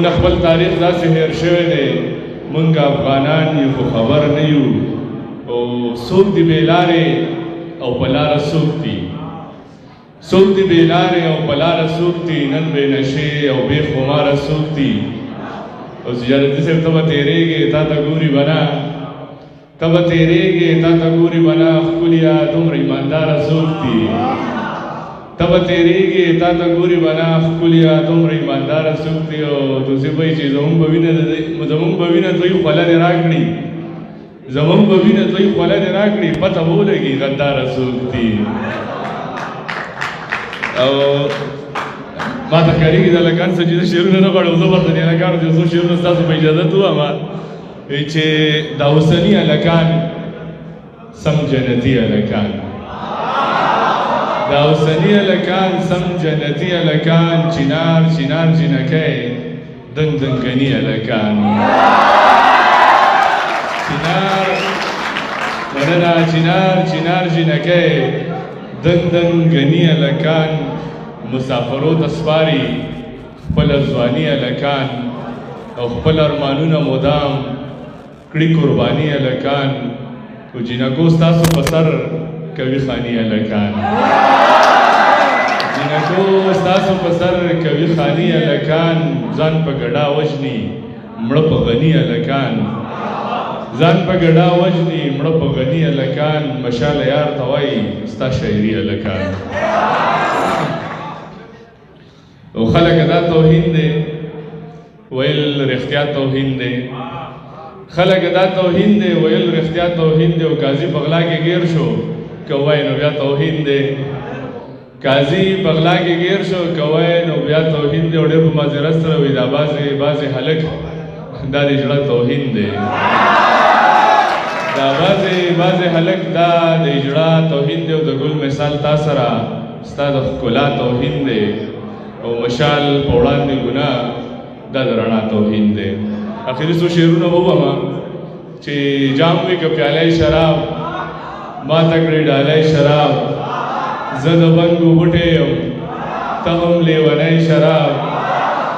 خپل تاریخ داسې هېر شوی دی، مونږ افغانان یو خو خبر نه یو، او څوک دي بې لارې او په لاره څوک دي، څوک دي بې لارې او په لاره څوک دي، نن بې نشې او بې خماره څوک دي. او زیارتي صاحب ته به تېرېږې تا ته ګوري به نه، ته به تېرېږې تا ته ګوري به نه، ښکلیا دومره ایمانداره څوک دي. ته به تېرېږې تا ته ګوري به نه، ښکلیا دومره ایمانداره څوک دي. او توصیف وایي چې زمونږ به وینه زمونږ به وینه دوی خوله دې راکړي، زمونږ به وینه دوی خوله دې راکړي، پته به ولګي غداره څوک دي. او ما ته ښکارېږي د هلکان څه چې زه شعرونه نه غواړم، زه ورته د هلکانو یو څو شعرونه ستاسو په اجازت ووایم چې دا اوسني هلکان سم جنتي هلکان، دا اوسني هلکان سم جنتي هلکان، چینار چینار جینکۍ دنګ دنګني هلکان، چینار مننه چینار چینار جینکۍ دنګ دنګني هلکان، مسافرو ته سپاري خپله ځواني هلکان، او خپل ارمانونه مدام کړي قرباني هلکان، او جینکو ستاسو په سر کوي خاني هلکان، جینکو ستاسو په سر کوي خاني هلکان، ځان په ګډا وژني مړه په غني هلکان، ځان په ګډا وژني مړه په غني هلکان، مشاله یار ته وایي ستا شاعري هلکان. او خلک دا توهین دی، ویل رښتیا توهین دی، خلک دا توهین دی، ویل رښتیا توهین دی. او قاضي په غلا کې ګیر شو که وای نو بیا توهین دی، قاضي په غلا کې ګیر شو که وای نو بیا توهین دی. او ډېر په معذرت سره وایي دا بعضې بعضې هلک دا د اجړا توهین دی، دا بعضې بعضې هلک دا د اجړا توهین دی. او د ګل مثال تا سره ستا د ښکلا توهین دی، او مشال په وړاندې ګناه دا د رڼا توهین دی. اخري څو شعرونه ووایم چې جام وي که پیالی شراب، ما ته کړې ډالۍ شراب، زه د بنګو بوټی یم ته هم لیونی شراب،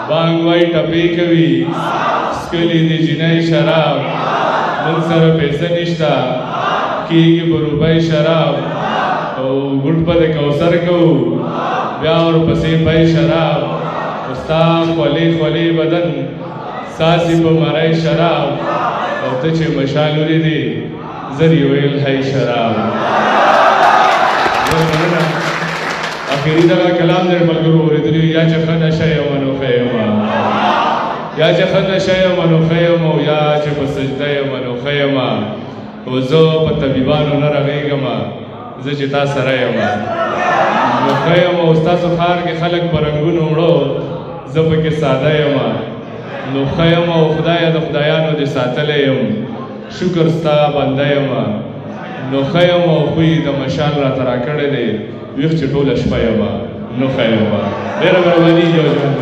بانګ وای ټپې کوي څکلي دي جینۍ شراب، موږ سره پیسې نشته کېږي په روپۍ شراب، او ګوټ په د کوثر کوو بیا ورپسې پی شراب، او ستا خولې خولې بدن څاڅي په مرۍ شراب، او ته چې مشال ولیدې زر یې ویل هی شراب. اخري دغه کلام دی ملګرو اورېدلی، یا چې ښه نشه یم نو ښه یم، یا چې ښه نشه یم نو ښه یم، او یا چې په سجده یم نو ښه یم، او زه په طبیبانو نه رغېږم زه چې تا سره یم نو ښه یم. او ستاسو ښار کې خلک په رنګونو مړو زه پکې ساده یم نو ښه یم. او خدایه د خدایانو دې ساتلی یم، شکر ستا بنده یم نو ښه یم. او خوی د مشال راته راکړی دی، ویښ چې ټوله شپه یم نو ښه یم. ډېره مهرباني، یو ژوند.